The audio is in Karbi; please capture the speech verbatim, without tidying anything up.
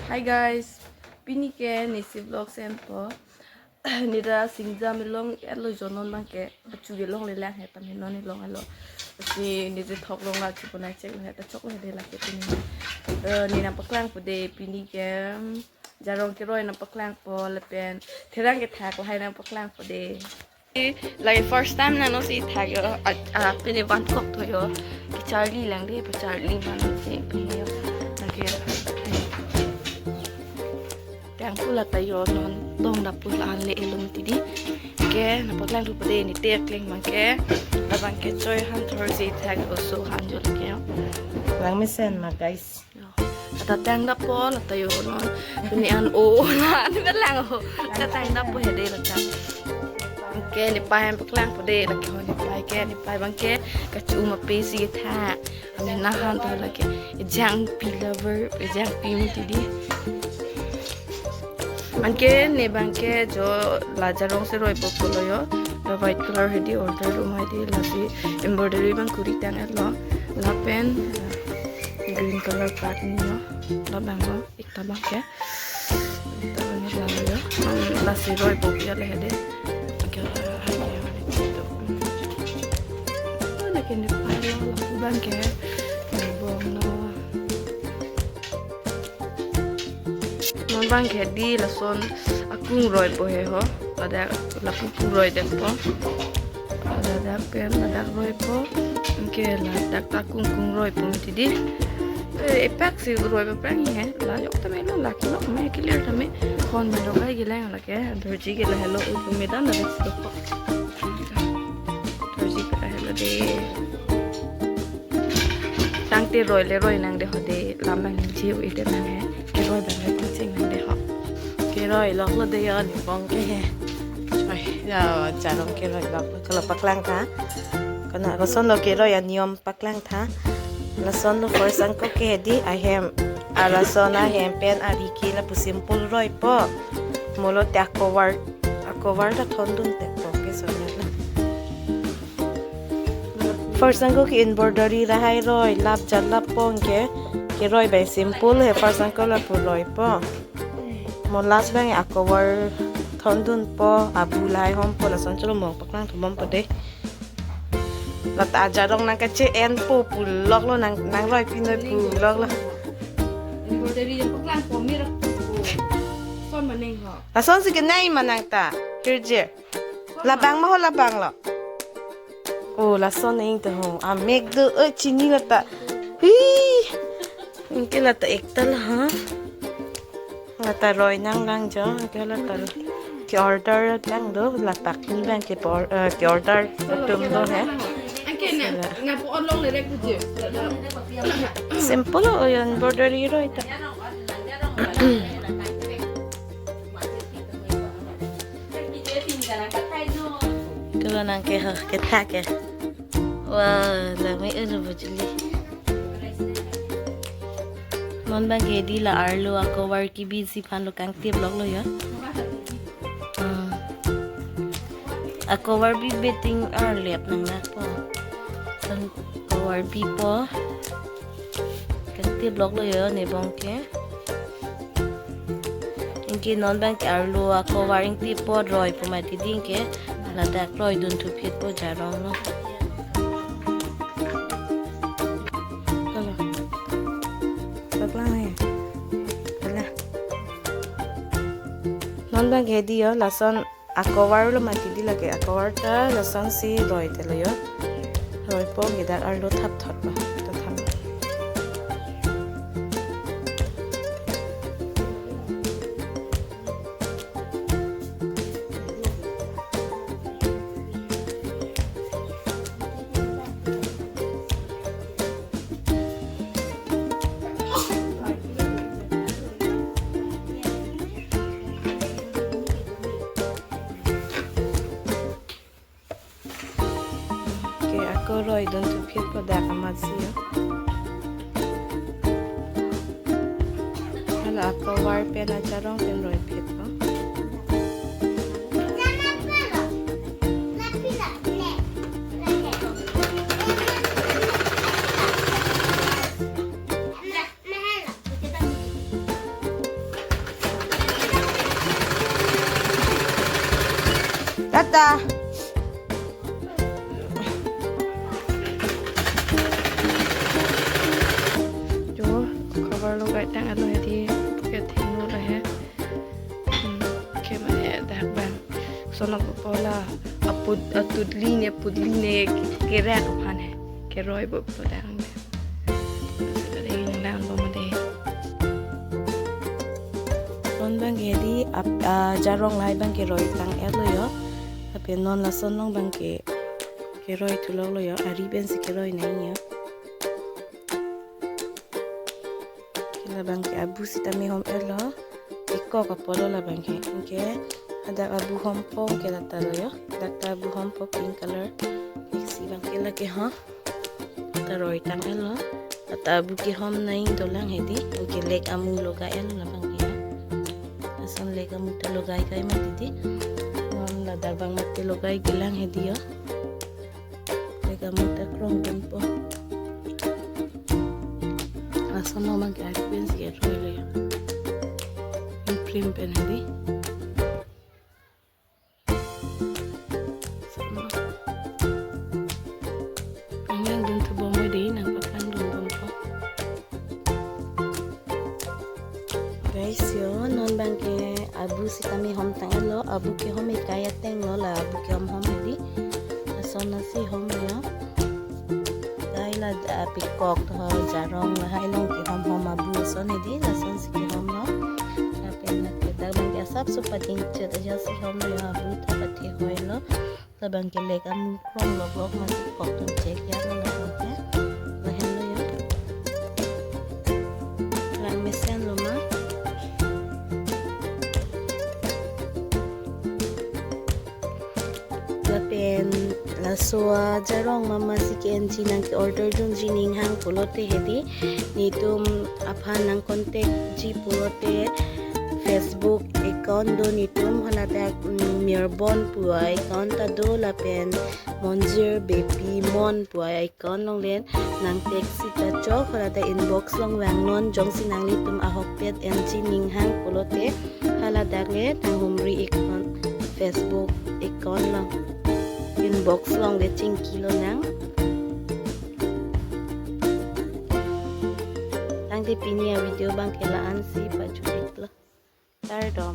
Hi guys, pini ke nesi vlog send po. Neta singjam elong elo jonon bang ke achu ke longle lang he tam he non elong elo. Si nesi thok long la chu punai chek lo he ta chok lo he de lake pini. Eh, ne nangpaklang po de pini ke, mm, jarong keroi nangpaklang po lapen therang kethak lahai nangpaklang po de. Lake first time nangno si thak yo, a, a, pini van kok tho yo. Kecharli lang de, pacharli mano si pini yo. Lake tang pu la ta yo non tong da pu la an le elum ti di. Ke nangpaklang thu po de ne te kleng bang ke. Labang ke choi han thor si thak oso han jo lake yo. Lang mesen ma guys. Yo. Lata tang da po, lata yo non. Pini an o, la, ni ba lang ho. Lata tang da po he de lata. Ke ne pai nangpaklang po de, lake ho ne pai ke, ne pai bang ke, kachu ma pe si tha. Ami na han to lake, jangpi lover, jangpi mu ti di. Anke ne bang ke jo la jarong si roi po pulo yo. La white color he di order lo mai di lasi embroidery bang kuri tang et lo. Lapen green color part ni yo. Labang lo, ekta bang ke. Ekta bang la lo yo. Hmm, lasi roi po ya le he de. Anke, ah, hai ke, ah, itu. Hmm. Oh, na ke ne pa lo, lapu bang ke. Ne bong lo. Non bang ke di lason akung roi po he ho. Ladak lapu pu roi det po. Ladak pen ladak roi po. Anke ladak ta kung kung roi po ti di. Eh, epak si roi po prang he. La yok tame lo, la kelok me, clear tame. Kon me lo kai gilang lake. Dorji ke la helo u me dan ladak si po. Dorji ke la helo de. Tangte roi le roi nang de ho de, lam bang ningje u ite nang he. Keroi bang le pangcheng nang de ho. Keroi lok lo de yo ne bong ke he. Oi, ya jarong keroi lok lo, kalo paklang tha. Kana koson lo keroi aniom paklang tha. Lason lo first angko ke he di ahem. A lason ahem pen ari ke lapu simple roi po. Mo lo te a cover, a cover ta thondun te po ke so ya la. First angko ke embroidery lahai roi, lap jat lap pon ke, keroi bai simple he first angko lapu roi po. Mo last bang a cover thondun po, abu lahai hom po, lason cholo mo paklang thumom po de. Lata jarong nang kache en po pulok lo nang, nang roi pinoi pulok lo. Embroidery yang paklang po mirak po. Son maning ho. Lason si kenai ma nang ta, hirje. Labang ma ho labang lo. Oh, lason ing te ho. Amek do, eh, chini lata. Hi. Anke lata ekta la ha. Lata roi nang lang jo, anke lata ke order lang do, ladak ni bang ke por, eh, ke order atum do he. Anke na, na po order le rek je. Simple o embroidery roi ta. Kalo nang ke ha, ke tha ke. Wah, la me ulu bujuli. Non bang ke di la arlo a cover kebi si aphan lo kangtip lok lo ya. Hmm. A cover bi beting arlep nang nak po. Son cover bi po. Kangtip lok lo ya ne bong ke. Anke non bang ke arlo a cover ingtip po roi po mati ding ke ladak roi dun thuphit po jarong lo. Kalo. Paklang he. Kala. Non bang ke di yo, lason a cover lo mati di lake, a cover ta lason si roi te lo yo. Roi po ke dak arlo thap thot lo. Ta tham. Ke ako roi dun thuphit po dak amat si yo. Hala ako war pen a jarong pen roi phit po. ta. Jo, cover logai tang-etlo hedi, kethengno lahe. Hmm, ke mane dak bang. Sonok pola aput atutli ne putli ne kerek aphan he. Keroi bo po dak ne. Sudah deh, nang lang bo mo deh. Non bang ke di ap, ah, jarong lahai bang keroi tang-etlo jo. Tapi non lason long bang ke keroi thuloklo jo. Ari pensi keroi nang jo. Ke labang ke abu sitame hom-etlo. Ikok apotlo labang ke. Anke hadak abu hompo ke lata lo jo. Dak ta abu hompo pink color. Isi bang ke lake ho. Ta roi tang-etlo. Ata abu kehom nai dolang hedi. Anke lek amu logai-etlo labang ke. Lason lek amu ta logai kai mati di. Non ladak bang mati logai kelang hedi jo. Lek amu ta krong dunpo. Lason lo bang ke ari pensi keroilo jo. Imprim pen hedi. Lason lo. Angyang dun thu bom dei, nang pakan dun bom po. Guys jo, non bang ke abu sitame hom tang-etlo, abu kehom ikai atenglo, la abu kehom hom hedi. Lason nasi hom jo. Kai la, ah, pikok to jarong lahai along kehom hom abu lason hedi, lasonsi kehomlo. Lapen la ke dak bang ke asapso pading chet aja si homlo jo, abu ta pathe hoilo. Labang ke lek amu krong lo bok mati kok tun chek ya lo labang ke. Lahenlo jo. Lang mesen lo ma. Lapen laso ajarong mama si ke-enji nang ke-order dunji ning hang pulote hedi. Netum aphan nang contact ji pulote Facebook account do netum haladak, mm, Mirbon pu account ta do lapen Monjir Bepi Mon pu account longlen nang text sita chok haladak inbox long vangnon jongsi nanglitum ahokpet enji ning hang pulote haladak le nang humri account Facebook account long inbox long le chingki lonang. Tangte pini avideo bang ke la-ansi pajut-iklo. Kardom.